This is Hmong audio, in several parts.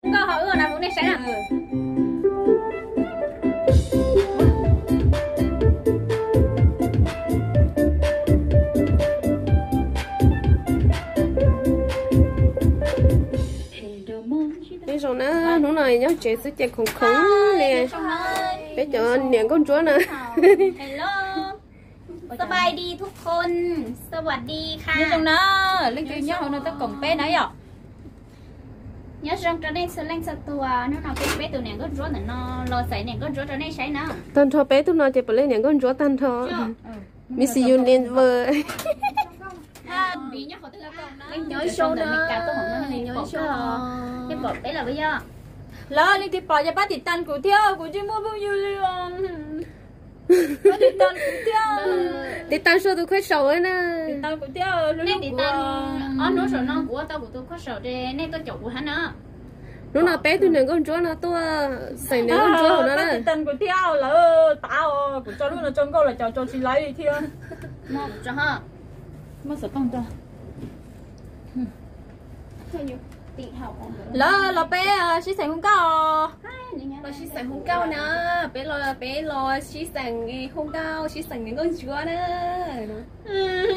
Nkauj hauv ub no mus nej saib na. Peb zoo na, hnub no nyob tsev xwb ces khoom khoom li. Peb cov niam nkauj ntsuab na. สบายดีทุกคน สวัสดีค่ะ Nyob zoo na, leej twg nyob hauv no tab koom peb na yom. Nyob zoo rau nej txhua leej txhua tus, hnub no peb, peb tus niam nkauj ntsuab ntawm no los txais niam nkauj ntsuab rau nej saib na. Tag nrho peb tug no ces puav leej niam nkauj ntsuab tag nrho. Miss Universe. Nyob zoo na, nyob zoo, nej pom peb los yog. Lawv leej twg pom ces pab tiv tas kuv thiab, kuv tsis muaj phooj ywg li os. Tiv tas kuv thiab. Tiv tas saum tus khuaj saum na. Tiv tas kuv thiab, nej tiv tas ob hnub saum no kuv ua tau kuv tus khuaj saum ces nej tuaj caum kuv hab na. Hnub no peb tug niam nkauj ntsuab no tuaj xeem niam nkauj ntsuab hauv no na. Tiv tas kuv thiab, lawv tav kuv tso lub no tso nkauj los cov tso tsis laib li thiab. Lawv los peb sib xeem hu nkauj. Los sib xeem hu nkauj na, peb los, peb los sib xeem hu nkauj, sib xeem niam nkauj ntsuab na.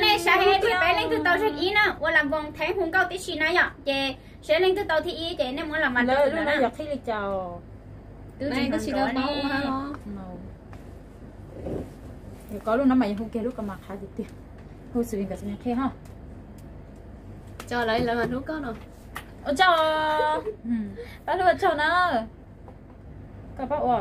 Nej saib thiab peb leej twg tau thib ib na, ua las voos theeb hu nkauj tib si na yom, ces saib leej twg tau thib ib ces nej muab las mas rau tus ntawd na. Twb tsis tau paub ua hab los. Koj lub no mas yog hu kiag lub ko mas qhav tiag tiag. Hu xws li nkawd txom nyem qhia ho. Tso lawv, lawv mas hlub koj no. Ua tsaug. Pab hlub ua tsaug na. Koj pab ua.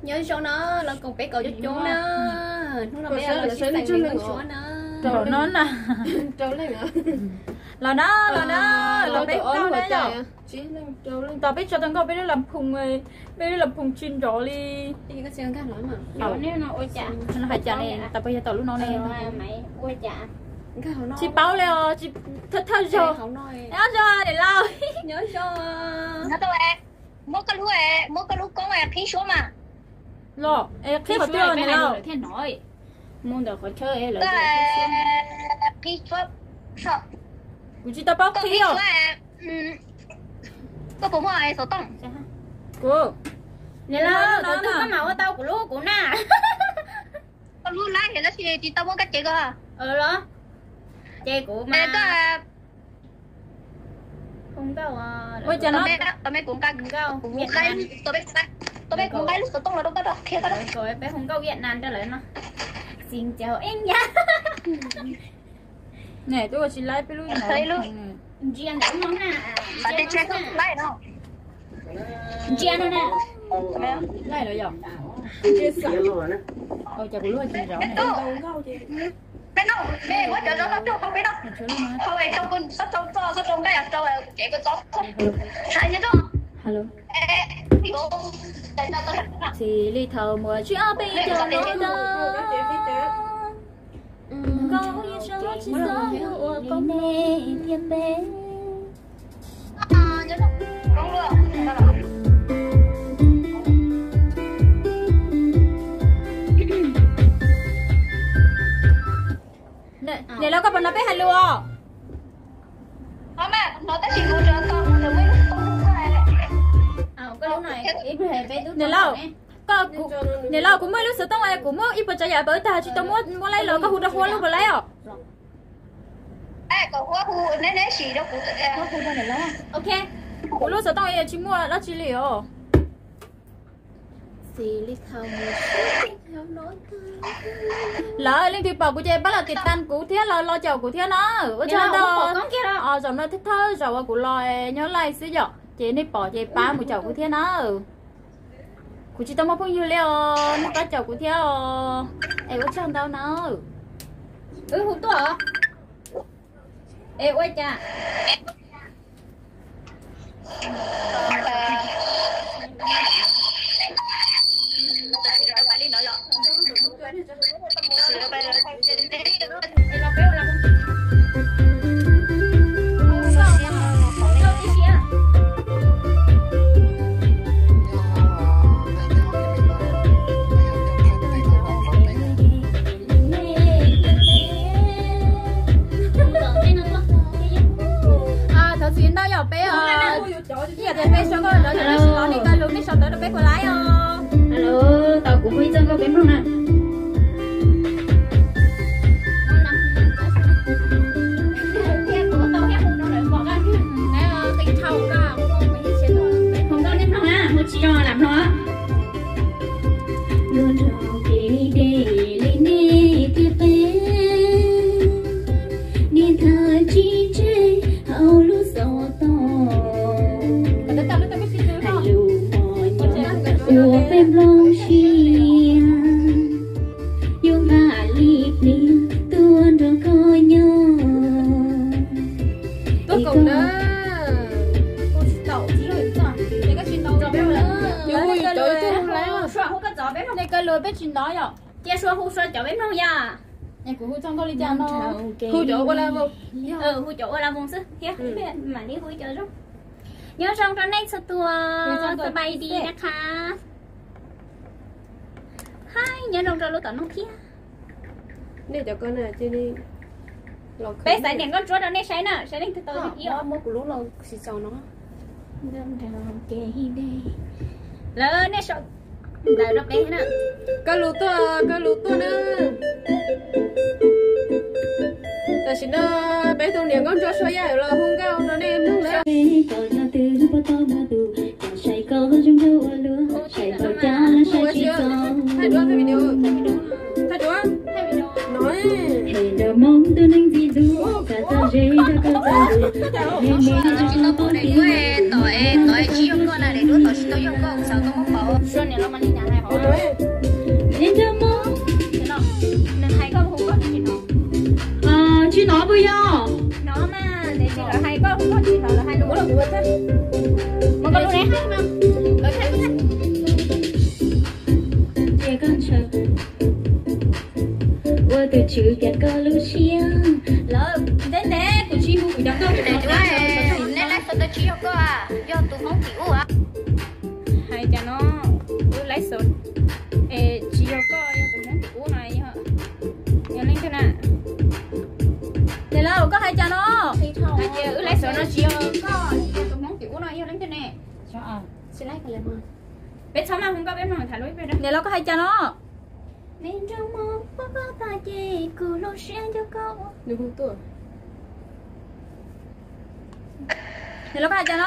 Nyob zoo na, los koom peb kaum coob coob na. Hnub no peb los sib xeem nkauj ntsuab na. Los na, los na, los peb nkauj na yom. Tos peb tso tau nkauj peb lub las phoom, peb lub las phoom tsis nrov li. Hais cas ne, tos peb yog tau lub no ne. Tsis paub li os, thawj thawj zaug. Nyob zoo niam laus. Muab koj lub, muab koj lub koob qhib suab mas. Los es qhib qhov twg niam laus? Qhib suab. Kuv tsis tau paub qhib os. Koj puas muaj xov tooj? Kuv, niam laus, tus twg koj mam ua tau kuv lub kuv na. Koj lub laib tab sis tsis tau muab koj cev ko. Los ces kuv mas hu nkauj, ua cas no, tos me kuv nqa, tos me kuv nqa lub xov tooj los rau koj, qhia koj, peb hu nkauj Viaj Nam rau lawv no. Xin chào em nhé. Ne, twb ua tsis laib peb lub no. Ntsia ntawm no na. Ntsia no na. Laij los yog? Ua cas kuv lub tsis nrov ne? Peb no, me muab cov zov tau rau hauv peb no. Hau es rau, xob rau txoj, xob rau nqaij, rau cev ko txov. Hais nyob rau. Txij li thaum muaj tsis ob peb cov no ntag. Nkauj yeej tsis xav yuav ua koob nej thiab peb. Niam laus, koj puas hnov peb hais lus os? Niam laus, koj, niam laus, kuv muaj ib lub xov tooj es kuv muab ib puas tsav yam pawv tag tsis tau muab, muab laib los koj hu rau Huab lub puas laib os? Kuv lub xov tooj es tsis muaj dab tsi li os. Lawv leej twg pom kuv ces pab los tiv tas kuv thiab los, los caum kuv thiab na. Ua tsaug ntau. Zaum no thawj thawj zaum uas kuv los nyob laij xwb yom, ces nej pom ces pab mus caum kuv thiab na. Kuv tsis tau muaj phooj ywg li os, nej pab caum kuv thiab os. Es ua tsaug ntau na. Wb hu tuaj. Es ua cas? Peb tsis hnov yom. Cia Sua hu Sua cov peb mloog yom. Kuv hu txog nkauj li cas no? Hu cov ua la voos. Hu cov ua la voos xwb thiab, mam li hu ib cov zoo. Nyob zoo rau nej txhua tus,สบายดีนะคะ. Haib, nyob zoo rau lub tom no thiab. Nej cov ko na, peb xaiv niam nkauj ntsuab rau nej saib na, saib leej twg tau ib ob. Muab kuv lub los xis xaus no. Lawv nej sau ntawv rau peb na. Koj lus tuaj, koj lus tuaj na. Tam sim no peb tus niam nkauj ntsuab Sua Yaj los hu nkauj rau nej mloog na. Thaij duab, thaij video, thaij duab. No. Tsis tau pom daim duab, tom es tom es tsis yog koj na, daim duab tom tsis tau yog koj, xav tau muab pauv. Sua niam los mas li cas hais hov. Nws hais koj hu koj tsis hnov. Tsis hnov puas yog? Hnov mas, nws tsis lawv hais koj hu koj tsis hnov, lawv hais lus. Mas koj lus ne hais mas. Cia koj ntshaw. Ua tus tswv piam koj lub siab. Lawv ntev ntev kuv tsis hu kuv cov nkauj. Daim duab, neb laib xov tooj tsis yog koj, yog tus Hmoob tim ub. Hais cas no, wb laib xov, es tsis yog koj, yog tus Hmoob tim ub no, yog leej twg na? Niam laus, koj hais cas no? Hais tias wb laib xov no tsis yog koj, yog tus Hmoob tim ub no, yog leej twg ne? Peb txhob maj hu nkauj, peb mloog tham lus ib pliag. Niam laus, koj hais cas no? Niam laus, koj hais cas no?